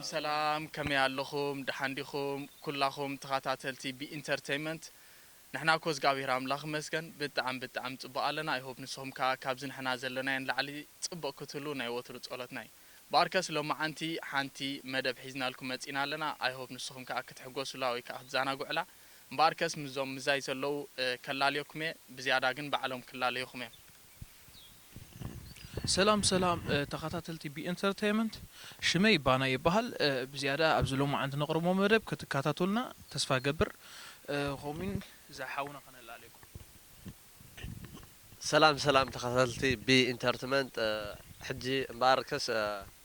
ሰላም፣ ከመይ ኣለኹም? ደሓን ዲኹም? ኩላኹም ተኸታተልቲ ቢ ኢንተርቴይንመንት፣ ንሕና እኮ እግዚኣብሔር ኣምላኽ ይመስገን ብጣዕሚ ብጣዕሚ ጽቡቕ ኣለና። ኣይሆፕ ንስኹም ከኣ ካብዚ ንሕና ዘለናዮ ንላዕሊ ጽቡቕ ክትህሉ ናይ ወትሩ ጸሎትና እዩ። እምበኣርከስ ሎማዓንቲ ሓንቲ መደብ ሒዝናልኩም መጺና ኣለና። ኣይሆፕ ንስኹም ከኣ ክትሕጎሱላ ወይ ከኣ ክትዘናግዑላ። እምበኣርከስ ምስዞም ምዛይ ዘለዉ፣ እ፣ ከላልየኩም እየ። ብዝያዳ ግን ባዕሎም ክላለዩኹም እዮም። ሰላም ሰላም፣ እ፣ ተኸታተልቲ ቢ ኢንተርቴይንመንት፣ ሽመይ ባና ይበሃል። እ፣ ብዝያዳ ኣብዚ ሎማዓንቲ ነቕርቦ መደብ ክትከታተሉና ተስፋ ገብር። እ፣ ከምኡውን እዛ ሓውና ከነላልየኩም። ሰላም ሰላም ተኸታተልቲ ቢ ኢንተርቴይንመንት፣ እ፣ ሕጂ እምበኣርከስ፣ እ፣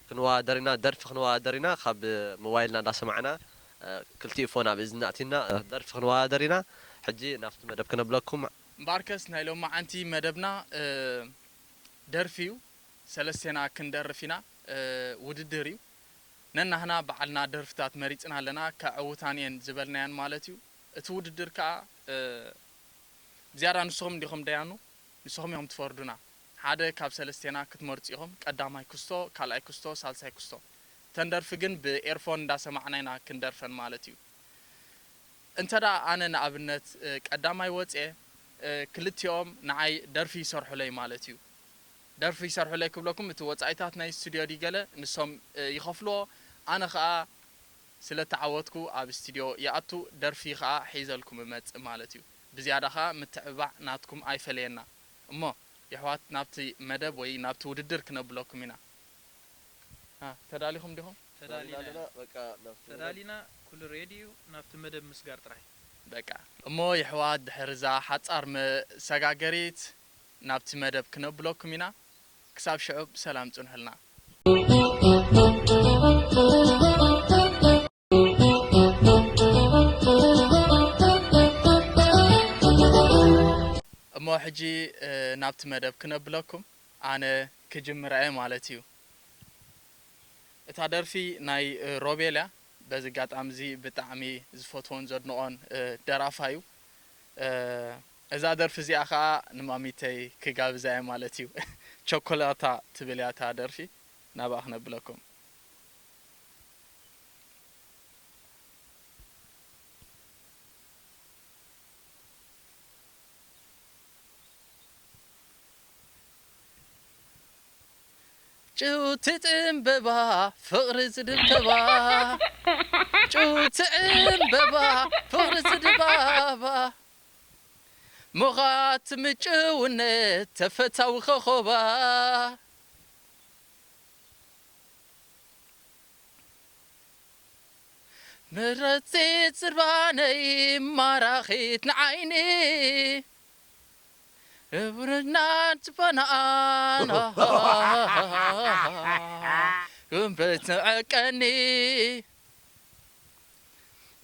ክንወዳደር ኢና፣ ደርፊ ክንወዳደር ኢና። ካብ ሞባይልና እንዳሰማዕና፣ እ፣ ክልቲኡ ፎን ኣብ እዝንና ኣእቲና፣ እ፣ ደርፊ ክንወዳደር ኢና። ሕጂ ናብቲ መደብ ክነብለኩም። እምበኣርከስ ናይ ሎማዓንቲ መደብና፣ እ፣ ደርፊ እዩ። ሰለስቴና ክንደርፍ ኢና። እ፣ ውድድር እዩ። ነናህና ባዕልና ደርፍታት መሪጽና ኣለና፣ ከዕውታን እየን ዝበልናየን ማለት እዩ። እቲ ውድድር ከኣ፣ እ፣ ብዝያዳ ንስኹም እንዲኹም ደያኑ፣ ንስኹም ኢኹም ትፈርዱና። ሓደ ካብ ሰለስቴና ክትመርጹ ኢኹም፣ ቀዳማይ ክስቶ፣ ካልኣይ ክስቶ፣ ሳልሳይ ክስቶ። እተን ደርፊ ግን ብኤርፎን እንዳሰማዕና ኢና ክንደርፈን ማለት እዩ። እንተ ደኣ ኣነ ንኣብነት፣ እ፣ ቀዳማይ ወጽየ፣ እ፣ ክልቲኦም ንዓይ ደርፊ ይሰርሑለይ ማለት እዩ። ደርፊ ይሰርሑለይ ክብለኩም፣ እቲ ወጻኢታት ናይ ስቱድዮ ድዩ ገለ ንሶም፣ እ፣ ይኸፍልዎ። ኣነ ኸኣ ስለ ተዓወትኩ ኣብ ስቱድዮ ይኣቱ፣ ደርፊ ኸኣ ሒዘልኩም እመጽእ ማለት እዩ። ብዝያዳ ኸኣ ምትዕብባዕ ናትኩም ኣይፈለየና። እሞ የሕዋት ናብቲ መደብ ወይ ናብቲ ውድድር ክነብለኩም ኢና። አ፣ ተዳሊኹም ዲኹም? ተዳሊና ተዳሊና ኢና። ኣለና። በቃ ናብቲ መደብ። ተዳሊና፣ ኩሉ ሬዲ እዩ፣ ናብቲ መደብ ምስጋር ጥራይ። በቃ እሞ የሕዋት ድሕሪ እዛ ሓጻር መሰጋገሪት ናብቲ መደብ ክነብለኩም ኢና። ክሳብ ሽዑ ብሰላም ጽንሑልና። እሞ ሕጂ፣ እ፣ ናብቲ መደብ ክነብለኩም ኣነ ክጅምራ እየ ማለት እዩ። እታ ደርፊ ናይ፣ እ፣ ሮቤል እያ። በዚ ኣጋጣሚ እዚ ብጣዕሚ ዝፈትዎን ዘድንቖን፣ እ፣ ደራፋይ እዩ። እ፣ እዛ ደርፊ እዚኣ ኸኣ ንማሚተይ ክጋብዛ እየ ማለት እዩ። ቸኮላታ ትብል እያ እታ ደርፊ። ናብኣ ክነብለኩም። ጭውቲ ዕምበባ ፍቕሪ ዝድብደባ፣ ጭውቲ ዕምበባ ፍቕሪ ዝድባባ፣ ሙኻት ምጭውነት ተፈታዊ ኸኾባ። ምረጽቲ ጽርባነይ ማራኺት ንዓይኒ፣ እብርና ጽፈናኣን ጉንበት ንዕቀኒ።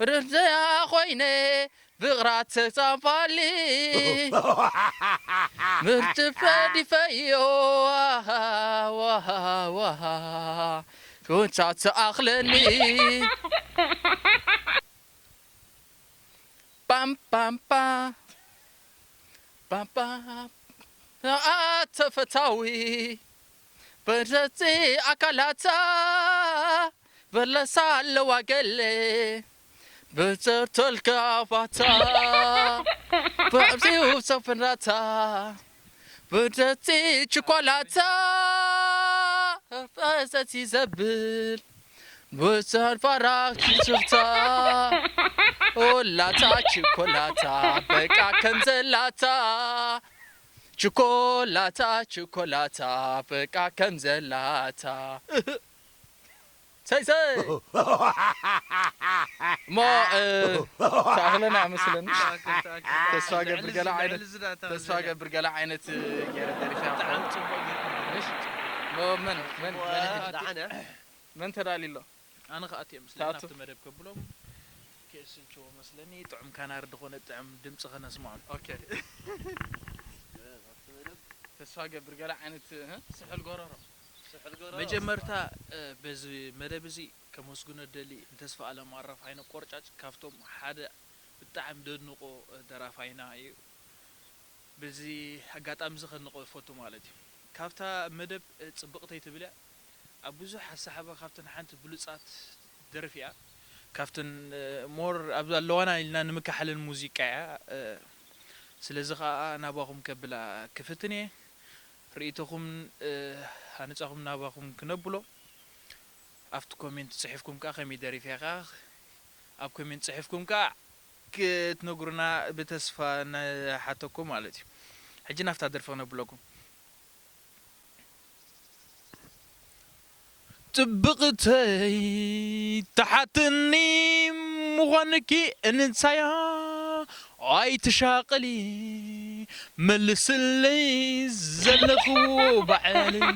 ርድያ ኾይነ ብቕራት ተጻንፋሊ፣ ምርጭ ፈዲፈዮ፣ ዋሃ፣ ዋሃ፣ ዋሃ፣ ኩንታ ትኣኽለኒ። ፓም፣ ፓም፣ ፓ፣ ፓም፣ ፓም። ኣተፈታዊ በረቲ ኣካላታ በለሳ ኣለዋ ገለ ብዘርተልካ ባታ ብዕብሲው ሰፍራታ ብደቲ ችኮላታ ፈሰቲ ዘብል ብዘን ፋራ ክስርታ ኦላታ ችኮላታ በቃ ከምዘላታ ችኮላታ ችኮላታ በቃ ከምዘላታ ሰይ ሰይ እሞ እ፣ ተኣኽለና መስለኒ። ተኣክል፣ ተኣክል። ተስፋ ገብር ገለ ዓይነት፣ ተስፋ ገብር ገለ ዓይነት እ፣ ገይረ ደሪፈ። ብጣዕሚ ጽቡቕ ጌርካ። እሺ። እሞ መን፣ መን፣ መን፣ ደሓነ። መን ተዳልዩ ኣሎ? ኣነ ከኣ እትየ ምስለኒ ተኣቱ። ኣብቲ መደብ ከብሎም። ኬስንችዎ መስለኒ ጥዑም ካናሪ ዝኾነ ጥዑም ድምጺ ከነስምዖም። ኦኬ። ተስፋ ገብር ገለ ዓይነት፣ እህ፣ ስሑል ጎረሮ። ስሑል ጎረሮ። መጀመርታ፣ እ፣ በዚ መደብ እዚ ከመስግኖ ደሊ ንተስፋ ኣለም ኣራፋይነ ቆርጫጭ ካብቶም ሓደ ብጣዕሚ ደንቆ፣ እ፣ ደራፋይና እዩ። በዚ ኣጋጣሚ እዚ ከንቆ እፈቱ ማለት እዩ። ካብታ መደብ፣ እ፣ ጽብቕተይ ትብል እያ። ኣብ ብዙሕ ኣሰሓባ ካብተን ሓንቲ ብሉጻት ደርፊ እያ። ካብተን፣ እ፣ ሞር ኣብ ኣለዋና ኢልና ንምካሓለን ሙዚቃ እያ። እ፣ ስለዚ ኸኣ ናባኹም ከብላ ክፍትን እየ። ርእይቶኹም፣ እ፣ ሃንጻኹም ናባኹም ክነብሎ። ኣብቲ ኮሜንት ጽሒፍኩም ከኣ ከመይ ደሪፍያ ከኣ ኣብ ኮሜንት ጽሒፍኩም ከኣ ክትነግሩና ብተስፋ ንሓተኩም ማለት እዩ። ሕጂ ናብታ ደርፊ ክነብለኩም። ጽብቕተይ ተሓትኒ ምዃንኪ እንሳያ ኣይትሻቐሊ መልስለይ ዘለኽዎ ባዕለይ።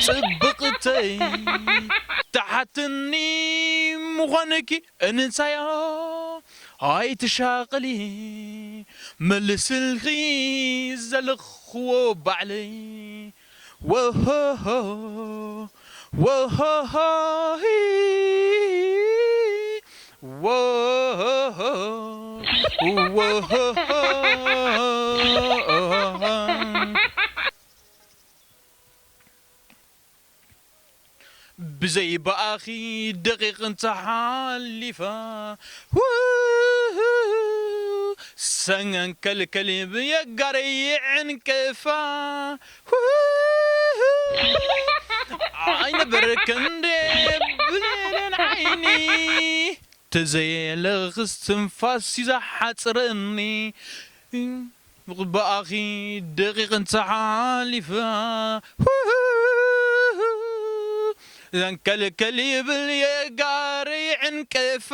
ጽብቕተይ ተሓትኒ ምዃንኪ እንሳያ ኣይትሻቐሊ መልስልኺ ዘለኽዎ ባዕለይ። ወሆሆ፣ ወሆሆ፣ ሂ፣ ወሆሆ፣ ወሆሆ። ብዘይ ብኣኺ ደቂቕ እንተሓሊፋ፣ ውሁሁ፣ ሰንከልከል ብየጋረይ ይዕንቅፋ። ውሁሁ፣ ኣይነበርክን እንዴ ብሌን ዓይኒ፣ ተዘየለኽስ ትንፋስ እዩ ዝሓጽረኒ። ብኣኺ ደቂቕ እንተሓሊፋ፣ ውሁሁ፣ ዘንከልከል ይብል የጋሪ ዕንቅፋ።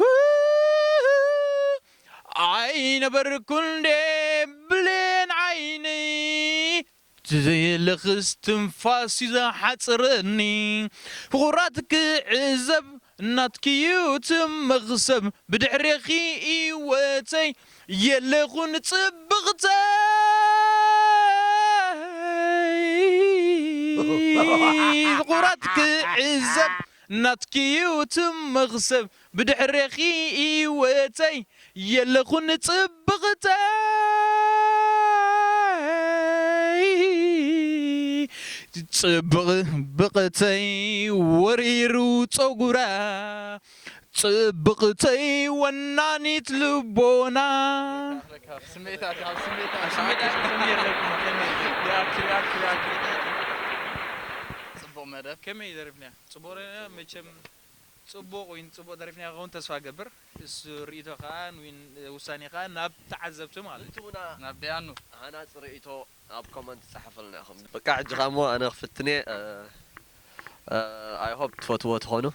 ውሁሁ፣ ኣይነበርኩ እንዴ ብሌን ዓይኒ፣ ዘየለኽስ ትንፋስ እዩ ዝሓጽረኒ። ፍቑራት ክዕዘብ ናትኪዩ እቲ መኽሰብ፣ ብድሕሬኺ ህይወተይ የለኹን ጽብቕተይ። ፍቑራት ክዕዘብ ናትኪዩ እቲ መኽሰብ፣ ብድሕሬኺ ህይወተይ የለኹን ጽብቕተይ። ጽብቕተይ ወሪሩ ጸጉራ፣ ጽብቕተይ ወናኒት ልቦና። ካብ ስሜት ኣትዩ፣ ካብ ስሜት ኣትዩ። ስሜት ኣትዩ፣ ከመይ ኣለኩም? ከመይ? ይኣክል፣ ይኣክል፣ ይኣክል። ጽቡቕ መደብ። ከመይ ደሪፍናያ? ጽቡቕ ደሪፍናያ? መቸም ጽቡቕ ወይ ጽቡቕ ደሪፍናያ ክኸውን ተስፋ እገብር። እሱ ርእይቶ ከኣ ንዊን፣ ውሳኔ ከኣ ናብ ተዓዘብቲ ማለት እዩ። ንቱና ናብ ደያኑ። ሃናጺ ርእይቶ ኣብ ኮመንት ጸሓፈልና ኢኹም። በቃ ሕጂ ከኣ እሞ ኣነ ክፍትን እየ። እ፣ እ፣ I hope ትፈትዎ ትኾኑ።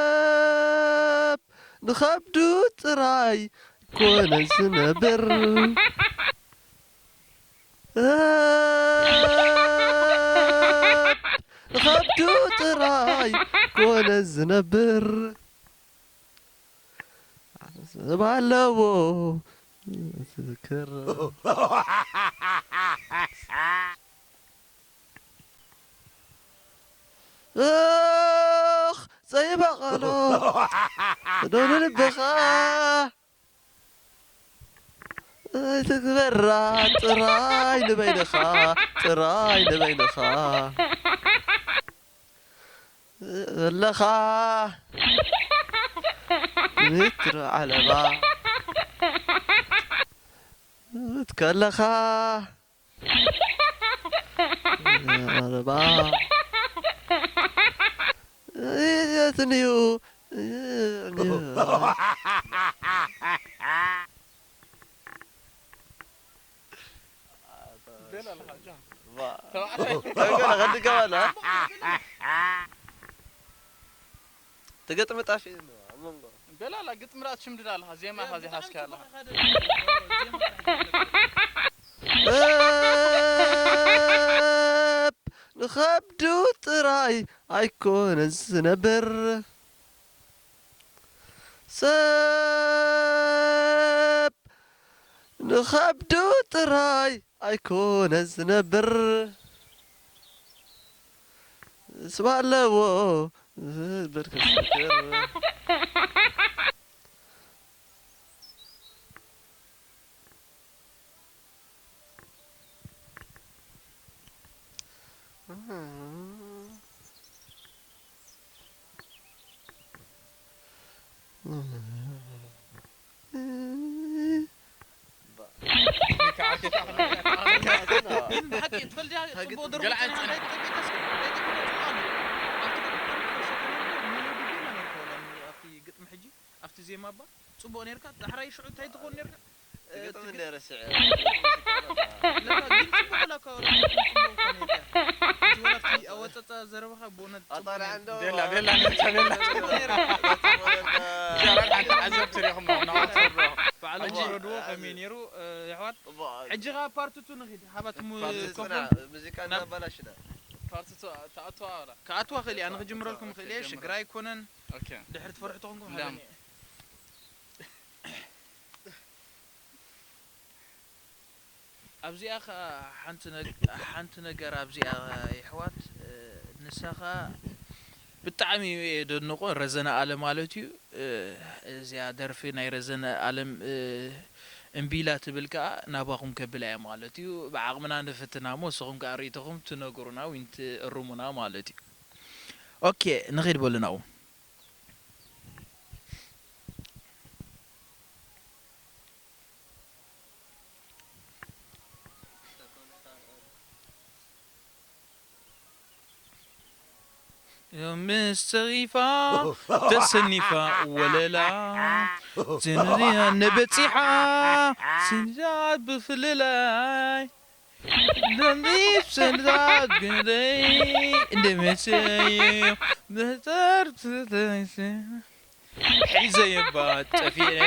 ሰብ ንኸብዱ ጥራይ ኮነ ዝነብር። ሰብ ንኸብዱ ጥራይ ኮነ ዝነብር። ሰብ ኣለዎ ዝዝክር። እኽ፣ ዘይበቐሎ ዶ ንልብኻ ኣይትግበራ፣ ጥራይ ንበይንኻ፣ ጥራይ ንበይንኻ። ዘለኻ ሜትሮ ዓለባ ትከለኻ ዓለባ የትንዩ ተገጥመ ጣፊ ኣብ መንጎ በላላ ግጥሚ ዳኣ ትሽምድዳ ኣለኻ፣ ዜማ ኢኻ ዘይሓዝካ ኣለኻ። ሰብ ንኸብዱ ጥራይ ኣይኮነን ዝነብር። ሰብ ንኸብዱ ጥራይ ኣይኮነን ዝነብር። ስብ ኣለዎ ዝብል ክዝክር። ብሓቂ ትፈልጥ እያ፣ ጽቡቕ ደርፊ ገለ ዓይነት ጽንሕ። ኣብቲ ግጥሚ ሕጂ፣ ኣብቲ ዜማ እባ ጽቡቕ ነርካ። ዳሕራይ ሽዑ እንታይ ትኸውን ነርካ? ትግጥም እንደ ረስዐ። ለካ ግን ጽቡቕ ለካ ወላ ጽቡቕ እኮ ነርካ። እቲ ወላ ኣብቲ ኣወጻጻ ዘረባኻ ብእውነት ጽቡቕ ኣጣራ ነርካ። እንዶ ቤላ፣ ቤላ፣ ቤላ፣ ቤላ። ጽቡቕ ነርካ። ጽቡቕ ነርካ። እዚኣ ሓንቲ ዓዘብቲ ርኢኹም፣ ናባኹም ትሰርሑ። በዓል ሕጂ ወረድዎ ከመይ ነይሩ፣ እ፣ የሕዋት? ጽቡቕ። ሕጂ ኸኣ ፓርት ቱ ንኺድ። ሃባት ሙ-፣ ፓርት ቱ ኮፎ ጽናዕ፣ ሙዚቃ ናብ እናባላሽና። ፓርት ቱ ተኣትዋ ወላ? ክኣትዋ ክእል እየ፣ ኣነ ክጅምረልኩም ክእል እየ፣ ጀምራ። ሽግር ኣይኮነን። ኦኬ። ድሕሪ ትፈርሑ ተኾንኩም እንዳም። ሃበኒ። ኣብዚኣ ኸኣ ሓንቲ ነግ-፣ ሓንቲ ነገር ኣብዚኣ የሕዋት፣ እ፣ ንሳ ኸኣ ብጣዕሚ እየ ደንቆ ረዘነ ኣለም ማለት እዩ። እ፣ እዚኣ ደርፊ ናይ ረዘነ ኣለም፣ እ፣ እምቢላ ትብል ከኣ ናባኹም ከብላ እየ ማለት እዩ። ብዓቕምና ንፍትና እሞ ንስኹም ከኣ ርእይቶኹም ትነግሩና ወይ ትእርሙና ማለት እዩ። ኦኬ፣ ንኺድ በሉ ናብኡ። ምስ ተሪፋ ተሰኒፋ ወለላ፣ ዝንርያ ነበጺሓ ስንዛ ብፍልላይ፣ ለሊፍ ሰንዛ ግረይ እንደመሰየ መጠር ትተይሰ ሒዘየባ ጠፊኤ።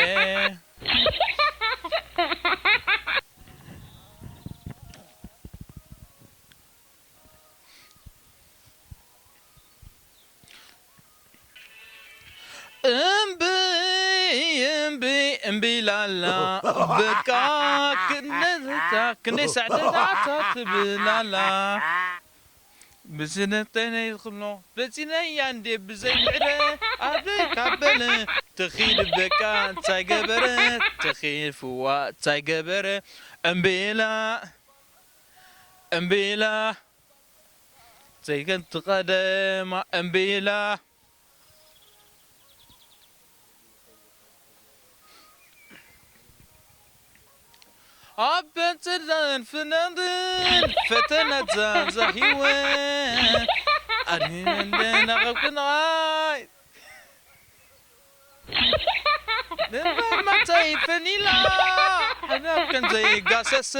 እምቢ፣ እምቢ፣ እምቢ ላላ፣ በቃ ክንደይ ሰዓታት ትብላላ። ብስነተይ ናይ ዝኽብሎ በፂነያ እንዴ ብዘይ ምዕረ ኣበይ ካበለ ትኺድ በቃ እንታይ ገበረ ትኺድ ፍዋ እንታይ ገበረ እምቢላ እምቢላ ዘይከንቲ ቀደማ እምቢላ ኣብ በንጽርን ፍነንድን ፈተናት ዛዛ ህይወት ኣድህነን ደናቐብክናይ ንመመተይ ፈኒላ ሕናብ ከም ዘይጋሰሰ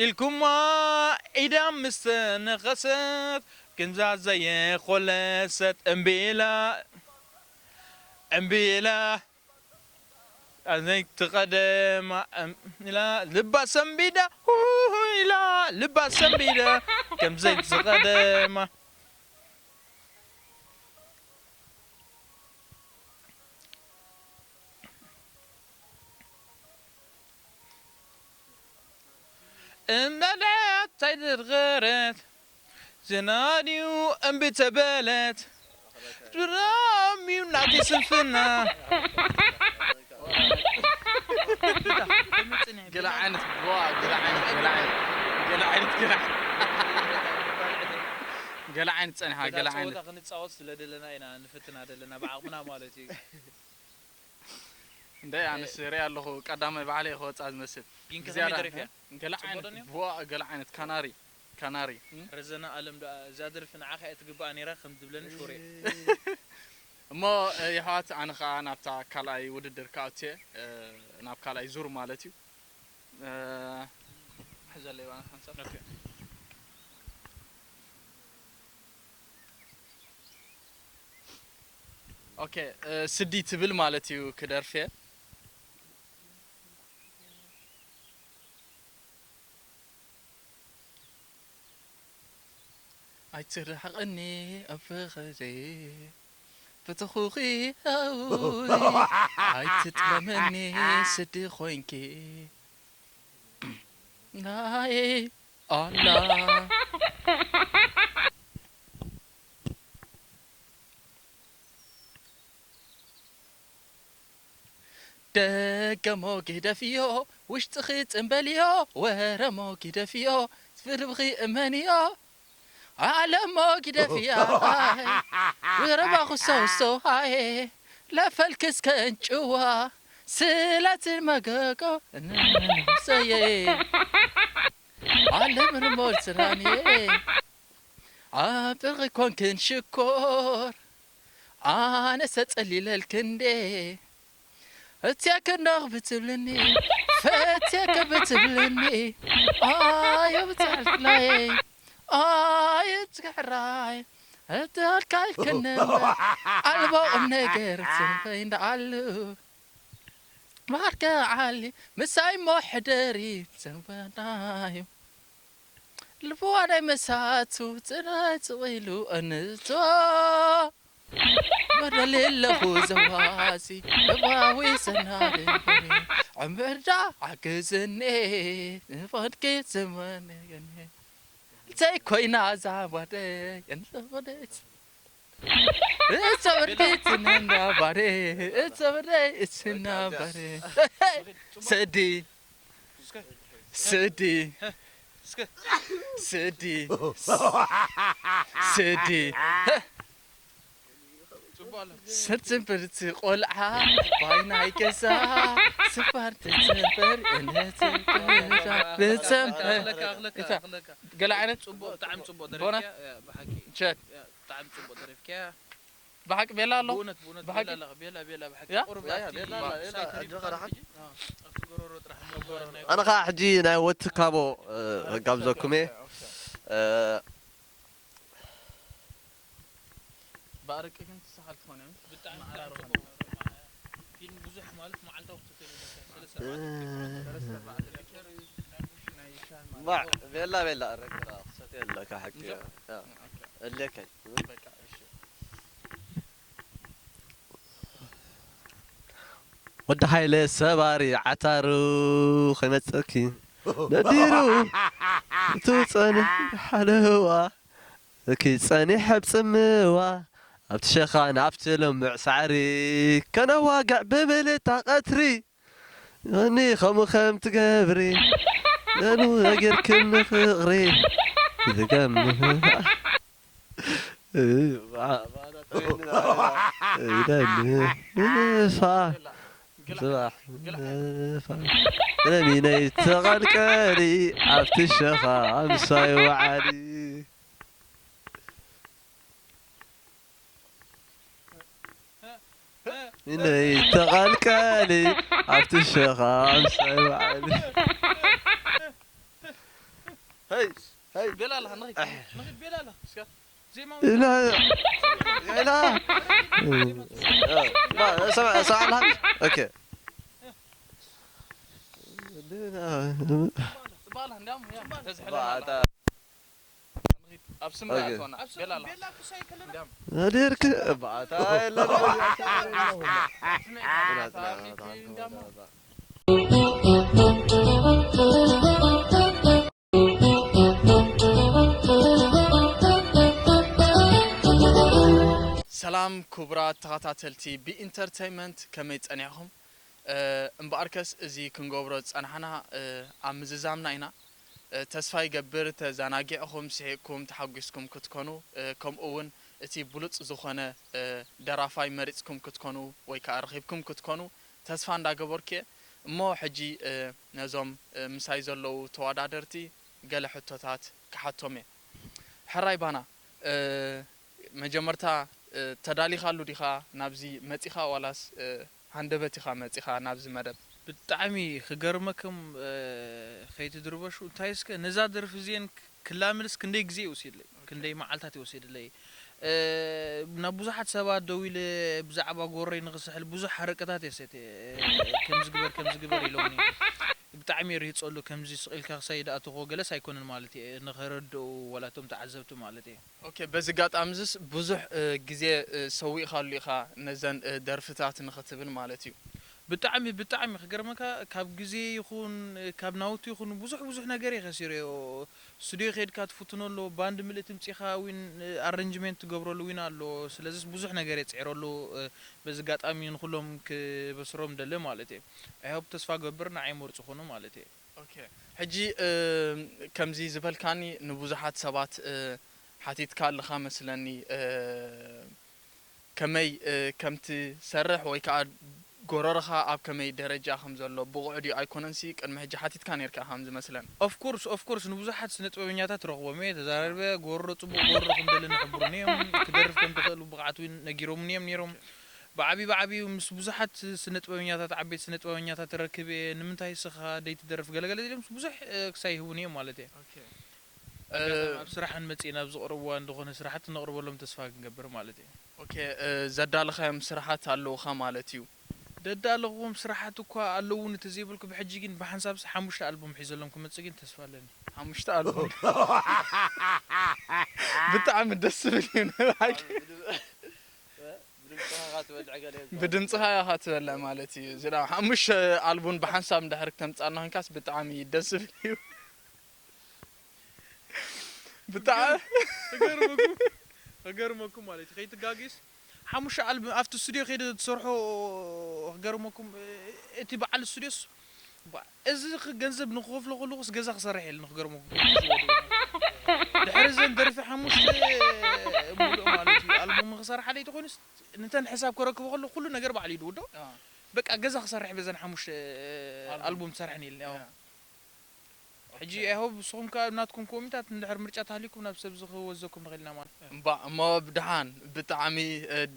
ኢልኩማ ኢዳ ምስ ተነኸሰት ክንዛ ዘየኾለሰት እምቢላ እምቢላ ኣዘይ ትቐደማ እም- ኢላ ልባ ሰንቢዳ ሁሁ ኢላ ልባ ሰንቢዳ ከምዘይ ትቐደማ እመነት ኣይደርገረት ዝናድዩ እምቢ ተበለት ድራምዩ ናቲ ስንፍና ገለ ዓይነት ዋ ገለ ዓይነት ገለ ዓይነት ገለ ዓይነት ገለ ዓይነት ገለ ዓይነት ጸኒሓ ገለ ዓይነት ክንጻወት ስለ ደለና ኢና ንፍትና ደለና ብዓቕምና ማለት እዩ እንደ ኣነስ ሪኣ ኣለኹ ቀዳማይ ባዕለይ ክወፃ ዝመስል ግን ከመይ ደሪፍያ ገለ ዓይነት ዋ ገለ ዓይነት ካናሪ ካናሪ ረዘና ኣለም ደኣ እዛ ደርፊ ንዓኻ እያ ትግባኣ ነይራ ከም ዝብለኒ ሹር እየ እሞ የሕዋት ኣነ ከዓ ናብታ ካልኣይ ውድድር ክኣቱ እየ ናብ ካልኣይ ዙር ማለት እዩ ሕዘለይ ባና ሓንሳብ ኦኬ ስዲ ትብል ማለት እዩ ክደርፍ እየ ኣይትርሕቐኒ ኣብ ፍቕረይ ፈተኹኺ ኣይትጥለመኒ ስዲ ኾይንኪ ናይ ኣላ ደገሞ ግደፍዮ ውሽጥኺ ጽንበልዮ ወረሞ ግደፍዮ ዝፍርብኺ እመንዮ ዓለሞ ግደፍያ ረባኹ ሰውሰው ሃየ ለፈልክስ ከንጭዋ ስለትን መገጎ እንሰየ ዓለም ርሞል ስራንየ ኣብ ጥርቂ ኮንክን ሽኮር ኣነሰ ጸሊለልክ እንዴ እትያከ እንዳኽ ብትብልኒ ፈትያከ ብትብልኒ ኣዮ ብትሕልፍላይ ኣዮ ትግሕራይ እትልካልክን ኣልቦ ቁም ነገር ጽንፈይ እንዳኣሉ ማርከ ዓሊ ምሳይ ሞ ሕደሪ ጽንፈናዩ ልብዋ ናይ መሳቱ ጽናይ ጽቕ ኢሉ እንቶ መደል ኣለኹ ዘዋሲ እባዊ ሰናድንበሪ ዕምርዳ ሓግዝኒ ንፈድኪ ዝመንገኒ ዘይኮይና እዛ ጓደይ እንተኾነት እጸበርኪ ትነናባሪ እጸበረይ እትናባሪ ስዲ ስዲ ስዲ ስዲ ስርትን ብርቲ ቆልዓ ባይናይ ገዛ ስፋር ትጽንበር እነትበዳ ብጸንበር ገለ ዓይነት ጽቡቅ ብጣዕሚ ጽቡቅ ቦና ደረፍኪያ ብሓቂ ቸክ ብጣዕሚ ጽቡቅ ደረፍኪያ ብሓቂ ቤላ ኣሎ ብእውነት ብእውነት ብሓቂ ቤላ ኣለኻ ቤላ ቤላ ብሓቂ ያ? ቁሩብ ያ፣ ያ፣ ናብቲ ቤላ ኣላ፣ ቤላ፣ ሳይት ኣጆኻ ሪፖርት ደሓን? ሕጂ፣ እ፣ ኣብቲ ጎሮሮ ጥራሕ ምጎረ ናይ ኣነ ኸዓ ሕጂ ናይ ወትካቦ፣ እ፣ ክጋብዘኩም እየ። ኦኬ። እ፣ ብኣረቂ ግን ትሰሓል ትኾን እያ። ብጣዕሚ ብጣዕሚ ጽቡቕ። ፊልም ብዙሕ ማለት መዓልታዊ ክትሰትዮ ኣለካ። ሰለስተ ኣርባዕተ እ፣ ፒክ ማለት ሰለስተ ኣርባዕተ ፒክ። ናይ ሻሂ ማለት ባዕ፣ ቤላ፣ ቤላ፣ ኣረቂ ኸዓ ክትሰትዮ ኣለካ፣ ሓቂ። ብዙሕ? ያ። ኦኬ። እልከይ። በቃ፣ እሺ። ወዲ ሓይለ ሰባሪ ዓታሩ ከይመጸኪ ነዲሩ እቱ ጸኒሕ ሓለዋ እኪ ጸኒሕ ኣብ ጽምዋ ኣብቲ ሸኻ ናብቲ ልምዕ ሳዕሪ ከነዋግዕ ብምልታ ቀትሪ እኒ ከምኡ ከም ትገብሪ ነኑ ነጊርክኒ ፍቕሪ ዝገምህ ለሚነይ ተቐልቀሊ ኣብቲ ሸኻ ምሳይ ወዓሊ ሚነይ ተቐልቀሊ ኣብቲ ሸኻ ምሳይ ወዓሊ ሄይ ሄይ ቤላ ኣለኻ ንኺድ ንኺድ ቤላ ኣለኻ እስካ ዜማ ኢላ ኢላ ሰምዓ ሰምዓ ኣለካ ኦኬ ጽባላ እንዲያም ያ ተዝሕለና ባታ ኣብ ስምራ ኦኬ። ኣቶና ኣብ ስም ቤላ ኣለኻ ቤላ ክሳይ ከለና እንዲያም ነዲርክ ባታ የለን ስምዒት እንዲያም ሰላም ክቡራት ተኸታተልቲ ብኢንተርተይመንት ከመይ ጸኒሕኹም? እምበኣርከስ እዚ ክንገብሮ ዝጸናሕና ኣብ ምዝዛምና ኢና። ተስፋ ይገብር ተዘናጊዕኹም፣ ስሒቕኩም፣ ተሓጒስኩም ክትኮኑ፣ ከምኡ እውን እቲ ብሉጽ ዝኾነ ደራፋይ መሪጽኩም ክትኮኑ ወይ ከኣ ረኺብኩም ክትኮኑ ተስፋ እንዳገበርኩ እየ። እሞ ሕጂ ነዞም ምሳይ ዘለዉ ተወዳደርቲ ገለ ሕቶታት ክሓቶም እየ። ሕራይ ባና፣ መጀመርታ ተዳሊኻሉ ዲኻ ናብዚ መጺኻ ዋላስ ሃንደበት ኢኻ መጺኻ ናብዚ መደብ? ብጣዕሚ ክገርመኩም ከይትድርበሹ እንታይ እስከ ነዛ ደርፊ እዚኤን ክላምልስ ክንደይ ግዜ ይወስድለይ ክንደይ መዓልታት ይወስድለይ ናብ ብዙሓት ሰባት ደው ኢለ ብዛዕባ ጎረይ ንኽስሕል ብዙሕ ሓረቀታት እየ ሰትየ ከምዚ ግበር ከምዚ ግበር ኢሎምኒ ብጣዕሚ እየ ርሂፀሉ ከምዚ ስቕ ኢልካ ክሳይ ደኣተኹዎ ገለስ ኣይኮነን ማለት እየ ንኸረድኡ ዋላ እቶም ተዓዘብቲ ማለት እየ ኦኬ በዚ ጋጣሚ እዚስ ብዙሕ ግዜ ሰዊእኻሉ ኢኻ ነዘን ደርፍታት ንኽትብል ማለት እዩ። ብጣዕሚ ብጣዕሚ ክገርመካ ካብ ግዜ ይኹን ካብ ናውቲ ይኹን ብዙሕ ብዙሕ ነገር እየ ከሲረዮ ስቱድዮ ከይድካ ትፍትኖ ኣሎ ባንድ ምልእቲ ምፂኻ ዊን ኣረንጅመንት ትገብረሉ ዊን ኣሎ ስለዚስ ብዙሕ ነገር እየ ፅዒረሉ በዚ ጋጣሚ ንኩሎም ክበስሮም ደለ ማለት እየ ኣይሆፕ ተስፋ ገብር ንዓይ መርፁ ኩኑ ማለት እየ ኦኬ ሕጂ ከምዚ ዝበልካኒ ንብዙሓት ሰባት ሓቲትካ ኣለኻ መስለኒ ከመይ ከም ትሰርሕ ወይ ከኣ ጎረርኻ ኣብ ከመይ ደረጃ ከም ዘሎ ብቑዕ ድዩ ኣይኮነንሲ ቅድሚ ሕጂ ሓቲትካ ነይርካ ከም ዝመስለን። Of course of course ንብዙሓት ስነ ጥበበኛታት ረኽቦም እየ ተዛራርበ ጎረሮ ጽቡቕ ጎረሮ ከም ዘለኒ ሕብሩኒ እዮም ክደርፍ ከም ትኽእል ብቕዓት እውን ነጊሮምኒ እዮም ነይሮም ብዓቢ ብዓቢኡ ምስ ብዙሓት ስነ ጥበበኛታት ዓበይቲ ስነ ጥበበኛታት ረክብ እየ ንምንታይ ስኻ ደይትደርፍ ገለገለ ኢሎም ብዙሕ ክሳይ ይህቡኒ እዮም ማለት እየ ኣብ ስራሕን መጽእና ኣብ ዝቕርብዋ እንደኾነ ስራሕቲ ነቕርበሎም ተስፋ ክንገብር ማለት እዩ። ኦኬ፣ ዘዳለኻዮም ስራሓት ኣለውኻ ማለት እዩ። ደዳለኹዎም ስራሓት እኳ ኣለውኒ ተዘይበልኩ ብሕጂ ግን ብሓንሳብሲ ሓሙሽተ ኣልቡም ሒዘሎም ክመጽእ ግን ተስፋ ኣለኒ። ሓሙሽተ ኣልቡም። ብጣዕሚ ደስ ዝብል እዩ ንባዕቂ። ብድምፅኻ ኢኻ ትበልዕ ማለት እዩ። ዝዳ ሓሙሽተ ኣልቡም ብሓንሳብ እንድሕር ክተምጻና ኮንካስ ብጣዕሚ ደስ ዝብል እዩ። ብጣዕ ክገርመኩም ክገርመኩም ማለት እዩ ከይትጋግስ ሓሙሽተ ኣልብ ኣብቲ ስቱድዮ ከይደ ትሰርሖ ክገርመኩም እቲ በዓል ስቱድዮስ እዚ ገንዘብ ንክኸፍሎ ከለኩስ ገዛ ክሰርሕ የለ ንክገርመኩም ድሕሪ ዘን ደርፊ ሓሙሽተ ሙሉእ ማለት እዩ ኣልቡም ክሰርሓ ለይተኮይኑስ ንተን ሕሳብ ከረክቦ ከሎ ኩሉ ነገር ባዕሉ ይድውዶ በቃ ገዛ ክሰርሕ በዘን ሓሙሽተ ኣልቡም ትሰርሐን የለ ሕጂ I hope ንስኹም ከኣ ናትኩም ኮሚታት እንድሕር ምርጫ ተሃልዩኩም ናብ ሰብ ዝኽወዘኩም ንኽእል ኢና ማለት እዩ። እምባእ እሞ ብድሓን ብጣዕሚ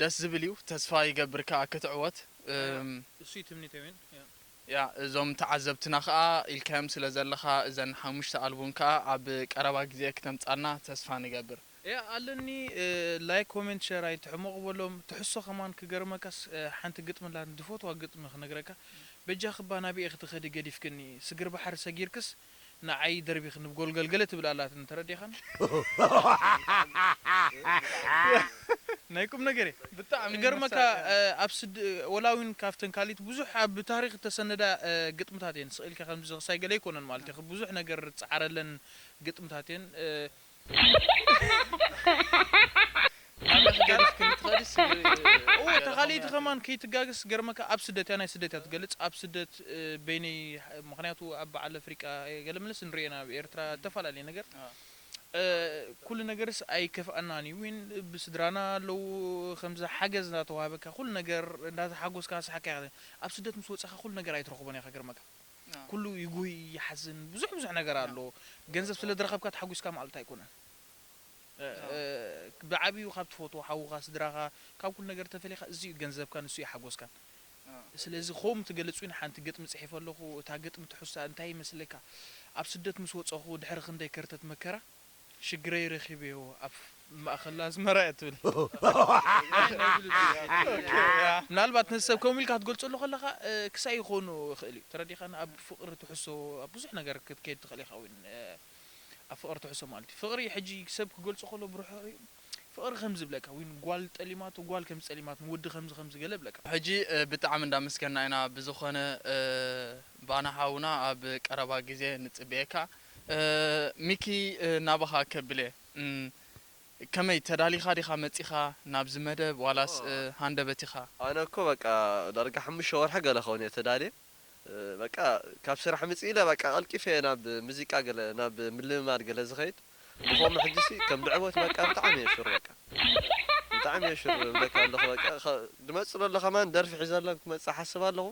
ደስ ዝብል እዩ ተስፋ ይገብር ከኣ ክትዕወት እሱ እዩ ትምኒተይ ውን ያ እዞም ተዓዘብትና ከኣ ኢልካዮም ስለ ዘለኻ እዘን ሓሙሽተ ኣልቡም ከኣ ኣብ ቀረባ ግዜ ክተምጻና ተስፋ ንገብር። ያ ኣለኒ like comment share ኣይትሕመቑ በሎም ትሕሶ ከማን ክገርመካስ ሓንቲ ግጥሚ ኣላ ዝፈትዋ ግጥሚ ክነግረካ በጃኺ እባ ናበይ ኢኺ ትኸዲ ገዲፍክኒ ስግር ባሕሪ ሰጊርክስ ንዓይ ደርቢኽኒ ብጎልጎል ገለ ትብል ኣላትኒ ተረዲኻኒ ናይ ቁም ነገር እየ ብጣዕሚ ክገርመካ መሳርሒ እያ። ኣብ ስድ ወላ እውን ካብተን ካሊት ብዙሕ ኣብ ታሪክ እተሰነዳ ግጥምታት እየን ስቕ ኢልካ ከምዚ ክሳይ ገለ ኣይኮነን ማለት እዩ ብዙሕ ነገር ዝፀዓረለን ግጥምታት እየን ገዲፍክኒ ትኸድስ እዎ ተኻሊእቲ ከማን ከይትጋግስ ገርመካ ኣብ ስደት እያ ናይ ስደት እያ ትገልፅ ኣብ ስደት በይነይ ምክንያቱ ኣብ በዓል ኣፍሪቃ ገለ መለስ ንሪኦ ኢና ኣብ ኤርትራ እተፈላለየ ነገር ኩሉ ነገርስ ኣይከፍኣናን እዩ ዊን ብስድራና ኣለዉ ከምዚ ሓገዝ እንዳተዋህበካ ኩሉ ነገር እንዳተሓጎስካ ስሓካ ኣብ ስደት ምስ ወፀኻ ኩሉ ነገር ኣይትረኽቦን ኢኻ ገርመካ ኩሉ ይጉይ ይሓዝን ብዙሕ ብዙሕ ነገር ኣሎ ገንዘብ ስለ ዝረኸብካ ተሓጒስካ ማዕልታ ኣይኮነን ብዓብዩ ካብ ትፈትዎ ሓውኻ ስድራኻ ካብ ኩሉ ነገር ተፈሊኻ እዚ እዩ ገንዘብካ ንሱ እዩ ሓጎስካን ስለዚ ከምኡ ትገልፅ ውን ሓንቲ ግጥሚ ፅሒፈ ኣለኹ እታ ግጥሚ ትሕዝቶኣ እንታይ ይመስለካ ኣብ ስደት ምስ ወፀኹ ድሕሪ ክንደይ ከርተት መከራ ሽግረይ ረኺበዮ ኣብ ማእኸል ኣዝመራ እያ ትብል ምናልባት ነዚ ሰብ ከምኡ ኢልካ ክትገልፀሉ ከለኻ ክሳይ ይኾኑ ይኽእል እዩ ተረዲኻን ኣብ ፍቕሪ ትሕሶ ኣብ ብዙሕ ነገር ክትከይድ ትኽእል ኢኻ እውን ኣብ ፍቕሪ ትሕሶ ማለት እዩ ፍቕሪ ሕጂ ሰብ ክገልፆ ከሎ ብርሑቕ እዩ ፍቕሪ ከም ዝብለካ ወይ ጓል ጠሊማቶ ጓል ከም ዝጠሊማት ወዲ ከምዚ ከምዚ ገለ ብለካ ሕጂ ብጣዕሚ እንዳመስገና ኢና ብዝኾነ ባና ሓውና ኣብ ቀረባ ግዜ ንጽበየካ ሚኪ ናባኻ ከብለ ከመይ ተዳሊኻ ዲኻ መጺኻ ናብዚ መደብ ዋላስ ሃንደበት ኢኻ ኣነ እኮ በቃ ዳርጋ ሓሙሽተ ወርሒ ገለ ኸውን እየ ተዳልየ በቃ ካብ ስራሕ ምጽእ ኢለ በቃ ቀልጢፈ እየ ናብ ሙዚቃ ገለ ናብ ምልምማድ ገለ ዝኸይድ ብኸምኡ ሕጂሲ ከም ድዕወት በቃ ብጣዕሚ እየ ሹር በቃ ብጣዕሚ እየ ሹር እብለካ ኣለኹ በቃ ድመጽእ ዘሎ ከማን ደርፊ ሒዘሎም ክመጽእ ሓስብ ኣለኹ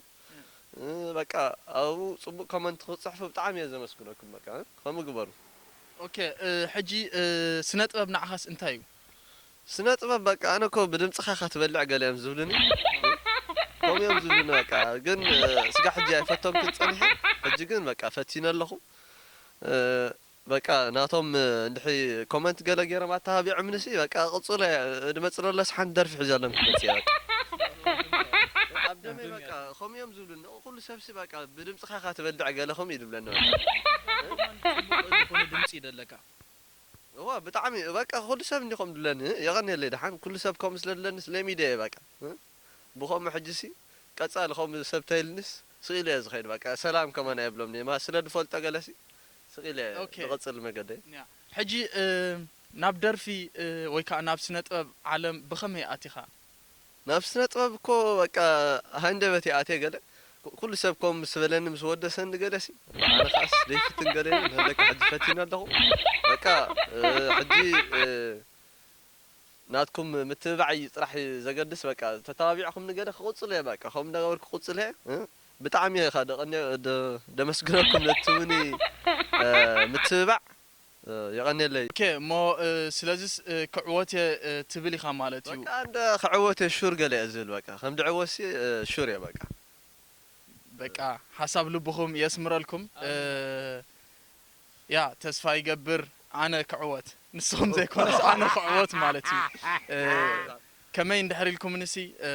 በቃ ኣብኡ ጽቡቕ ኮመንት ክትጽሕፉ ብጣዕሚ እየ ዘመስግነኩም በቃ ከምኡ ግበሩ። ኦኬ ሕጂ ስነ ጥበብ ንዓኻስ እንታይ እዩ? ስነ ጥበብ በቃ ኣነ እኮ ብድምጽኻ ኢኻ ትበልዕ ገለ እዮም ዝብሉኒ ከምኡ እዮም ዝብሉኒ በቃ ግን ስጋ ሕጂ ኣይፈተምኩን ጸኒሐ ሕጂ ግን በቃ ፈቲነ ኣለኹ በቃ ናቶም እንድሒ ኮመንት ገለ ገይሮም ኣተባቢዖምንሲ በቃ ቅጽሎ እየ ድመጽእ ለለስ ሓንቲ ደርፊ ሒዘሎም ክመጽእ እየ በቃ ኣብ ደመይ በቃ ከምኡ እዮም ዝብሉኒ ኩሉ ሰብሲ በቃ ብድምጽኻ ኢኻ ትበልዕ ገለ ከምኡ እዩ ዝብለኒ በቃ ዝኾነ ድምጺ እዩ ዘለካ እዋ ብጣዕሚ በቃ ኩሉ ሰብ እንዲኾም ድለኒ የቐንየለይ ደሓን ኩሉ ሰብ ከም ስለ ድለኒ ስለ ሚድያ እየ በቃ ብኸምኡ ሕጂሲ ቀጻሊ ከምኡ ሰብ ተይልንስ ስቕ ኢለ እየ ዝኸይድ በቃ ሰላም ከማን ኣይብሎምኒ እየ ስለ ድፈልጦ ገለሲ ስቕ ኢለ እየ ኦኬ። ዝቐጽል መገደይ ያ። ሕጂ እ፣ ናብ ደርፊ እ፣ ወይ ከዓ ናብ ስነ ጥበብ ዓለም ብኸመይ ኣቲኻ? ናብ ስነ ጥበብ እኮ በቃ ሃንደበት እየ ኣትየ ገለ ኩ- ኩሉ ሰብ ከም ምስ በለኒ ምስ ወደሰኒ ገለሲ ኣነ ከዓስ ዘይፍትን ገለ የለን፣ ሃለካ ሕጂ ፈቲነ ኣለኹ በቃ እ፣ ሕጂ እ፣ ናትኩም ምትብባዕ እዩ ጥራሕ እዩ ዘገድስ። በቃ ተተባቢዕኩም ንገለ ክቕጽል እየ። በቃ ከም እንዳገበርኩ ክቕጽል እየ። እ? ብጣዕሚ እየ ኻ ደቐኒ-፣ ደ-፣ ደመስግነኩም ነቲ እውን፣ እ፣ ምትብባዕ፣ እ፣ የቐንየለይ። ኦኬ፣ እሞ፣ እ፣ ስለዚስ፣ እ፣ ክዕወት እየ፣ እ፣ ትብል ኢኻ ማለት እዩ? በቃ እንደ ክዕወት እየ ሹር ገለ እየ ዝብል። በቃ ከም ድዕወትሲ፣ እ፣ ሹር እየ በቃ። በቃ ሓሳብ ልብኹም የስምረልኩም። እ፣ ያ ተስፋ ይገብር ኣነ ክዕወት፣ ንስኹም ዘይኮነስ ኣነ ክዕወት ማለት እዩ። እ፣ ከመይ እንድሕር ኢልኩምንሲ፣ እ፣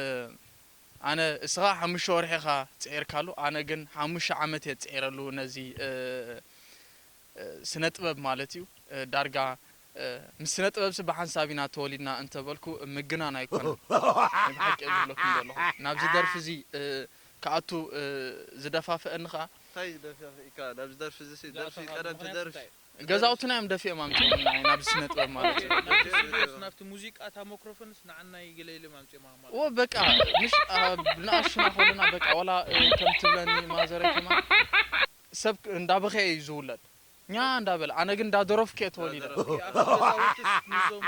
ኣነ እስኻ ሓሙሽተ ወርሒ ኢኻ ጽዒርካሉ፣ ኣነ ግን ሓሙሽተ ዓመት እየ ዝጽዒረሉ ነዚ፣ እ፣ እ፣ ስነ ጥበብ ማለት እዩ። እ፣ ዳርጋ፣ እ፣ ምስ ስነ ጥበብሲ ብሓንሳብ ኢና ተወሊድና እንተበልኩ ምግናን ኣይኮነን። ናይ ብሓቂ እየ ዝብለኩም ዘለኹ። ናብዚ ደርፊ እዚ፣ እ፣ ክኣቱ፣ እ፣ ዝደፋፍአኒ ኸኣ እንታይ ደፊእካ ናብዚ ደርፊ እዚ ሲ-፣ ደርፊ ዝኣተኻሉ ቀደም ምኽንያት ትደርፊ እንታይ? ገዛውትና እዮም ደፊኦም ኣምጺኦምና ናብዚ ስነ ጥበብ ማለት እዩ። ናብቲ ስቱድዮስ፣ ናብቲ ሙዚቃ፣ እታ ማይክሮፎንስ ንዓና እዩ ገለ ኢሎም ኣምጺኦማ ማለት ዎ፣ እዩ። በቃ፣ ምሽ-፣ ኣብ ንኣሽቱና ከለና፣ በቃ፣ ዋላ፣ እ፣ ከም ትብለኒ ማዘረይ ከማን፣ ሰብ እንዳበኸየ እዩ ዝውለድ። ኛ እንዳበለ፣ ኣነ ግን እንዳደረፍኩ እየ ተወሊደ። እንዳደረፍኩ። ኣብቲ ገዛውትስ ምስዞም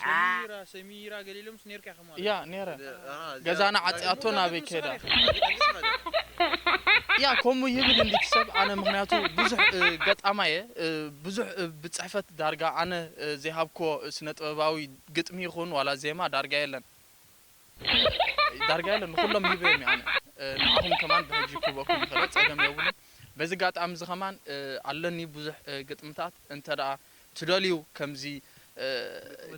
ሰሚራ፣ ሰሚራ ገለ ኢሎምስ ነይርካ ኢኻ ማለት ያ፣ እዩ። ነይረ። ደ-፣ ኣሃ፣ እዚኣ ገዛና ዓጽያቶ ኣግማል ናበይ ገምስ ከይዳ? ኻሊድ፣ ኣግማል ገምስ ኻሊድ። ያ፣ ከምኡ ይብል እንዲቲ ሰብ፣ ኣነ ምኽንያቱ ብዙሕ፣ እ፣ ገጣማየ፣ እ፣ ብዙሕ፣ እ፣ ብጽሕፈት ዳርጋ ኣነ፣ እ፣ ዘይሃብክዎ ስነ ጥበባዊ ግጥሚ ይኹን ዋላ ዜማ ዳርጋ የለን። ዳርጋ የለን፣ ንኹሎም ሂበዮም እየ ኣነ። እ፣ ንዓኹም ከማን ብሕጂ ክህበኩም ይኽእል፣ ጸገም የብሉን። በዚ ኣጋጣሚ እዚ ከማን፣ እ፣ ኣለኒ ብዙሕ፣ እ፣ ግጥምታት፣ እንተ ደኣ ትደልዩ ከምዚ፣ እ፣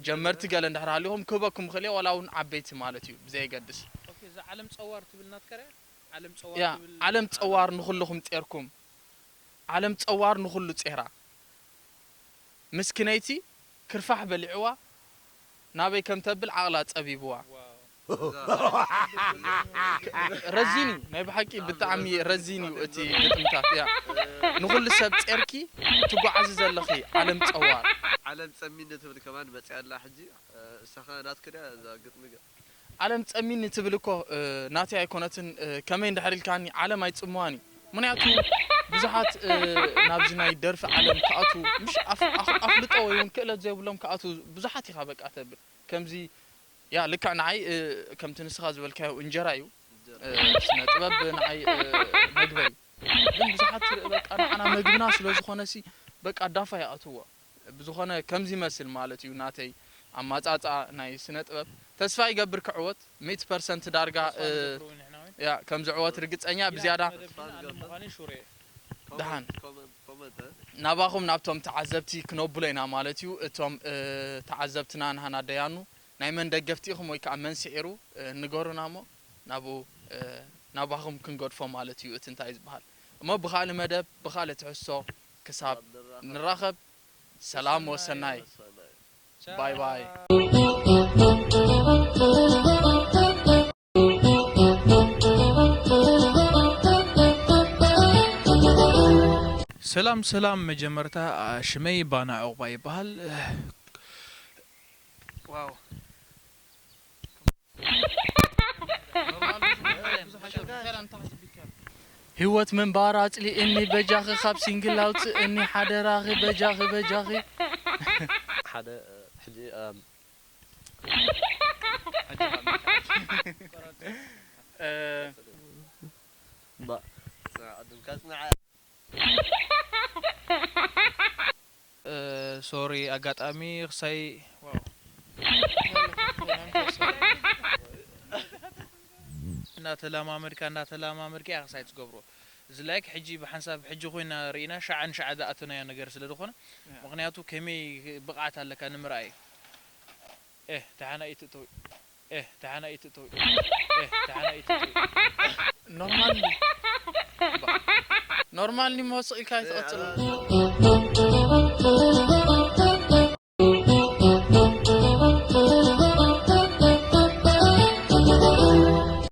ጀመርቲ ገለ እንድሕር ሃሊኹም ክህበኩም ይኽእል እየ፣ ዋላ እውን ዓበይቲ ማለት እዩ፣ ብዘየገድስ። ኦኬ፣ እዛ ዓለም ጸዋር ትብል ናትካ ድያ? ዓለም ጸዋር ያ፣ ትብል ዓለም ጸዋር ንኹልኹም ጼርኩም። ዓለም ጸዋር ንኹሉ ጼራ። ምስኪነይቲ ክርፋሕ በሊዕዋ ናበይ ከም ተብል ዓቕላ ጸቢብዋ። ዋው። ረዚን እዩ፣ ናይ ብሓቂ ብጣዕሚ ረዚን እዩ እቲ ግጥምታት። ያ፣ ንኹሉ ሰብ ጼርኪ ትጓዓዚ ዘለኺ ዓለም ጸዋር። ዓለም ጸሚኒ ትብል ከማን መጽያ ኣላ ሕጂ። እሳኸ ናትኪ ድያ እዛ ግጥሚ ገ-? ዓለም ጸሚኒ ትብል እኮ፣ እ፣ ናተይ ኣይኮነትን፣ እ፣ ከመይ እንድሕር ኢልካኒ ዓለም ኣይጽምዋን እዩ። ምኽንያቱ ብዙሓት፣ እ፣ ናብዚ ናይ ደርፊ ዓለም ክኣትዉ፣ ምሽ ኣፍ-፣ ኣፍ-፣ ኣፍልጦ ወይ እውን ክእለት ዘይብሎም ክኣትዉ ብዙሓት ኢኻ በቃ ተብል። ከምዚ፣ ያ፣ ልክዕ ንዓይ፣ እ፣ ከምቲ ንስኻ ዝበልካዮ እንጀራ እዩ። እንጀራ። እ፣ ስነ ጥበብ ንዓይ፣ እ፣ መግበይ። ግን ብዙሓት ትርኢ በቃ ንዓና መግብና ስለ ዝኾነሲ በቃ ዳፋ ይኣትዎ። ብዝኾነ ከምዚ ይመስል ማለት እዩ ናተይ ኣማጻጽኣ ናይ ስነ ጥበብ። ተስፋ ይገብር ክዕወት፣ ሚእቲ ፐርሰንት ዳርጋ፣ ተስፋ እ፣ ንገብር እውን ንሕና እውን። ያ፣ ከም ዝዕወት ርግጸኛ፣ ያ፣ ብዝያዳ መደብ ግን ኣነ ምዃነይ ሹር እየ። ደሓን። ኮመንት፣ ኮመንት፣ እ? ናባኹም ናብቶም ተዓዘብቲ ክነብሎ ኢና ማለት እዩ። እቶም፣ እ፣ ተዓዘብትና ንሃና ደያኑ ናይ መን ደገፍቲ ኢኹም ወይ ከዓ መን ስዒሩ፣ እ፣ ንገሩና እሞ ናብኡ፣ እ፣ ናባኹም ክንገድፎ ማለት እዩ። እቲ እንታይ ዝበሃል እሞ ብኻልእ መደብ ብኻልእ ትሕዝቶ ክሳብ ንራኸብ። ንራኸብ። ሰላም ወሰናይ። ወሰናይ። ባይ ባይ። ሰላም ሰላም፣ መጀመርታ፣ አ፣ ሽመይ ባና ዑቕባ ይበሃል። ዋው። ህይወት ምንባር ኣጽሊእኒ በጃኺ፣ ካብ ሲንግል ኣውጽእኒ ሓደራኺ በጃኺ፣ በጃኺ። ሓደ፣ እ፣ ሕጂ፣ እም፣ እ፣ ባ-፣ ጽናዕ፣ ቅድም ከጽንዓ። እ፣ ሶሪ፣ ኣጋጣሚ ክሳይ፣ ዋው። እናተለማመድካ፣ እናተለማመድካ እያ ክሳይ ትገብሮ። እዚ ላይክ ሕጂ ብሓንሳብ ሕጂ ኮይና ርኢና ሻዕ ንሻዕ ዝኣተናዮ ነገር ስለ ዝኾነ፣ ያ። ምኽንያቱ ከመይ ብቕዓት ኣለካ ንምርኣይ። ኤህ፣ ደሓና ኢትእተው። ኤህ፣ ደሓና ኢትእተው። ኤህ፣ ደሓና ኢትእተው። ኖርማል ድዩ? ኖርማል ድዩ? መወስቕ ኢልካ ኣይትቐጽል።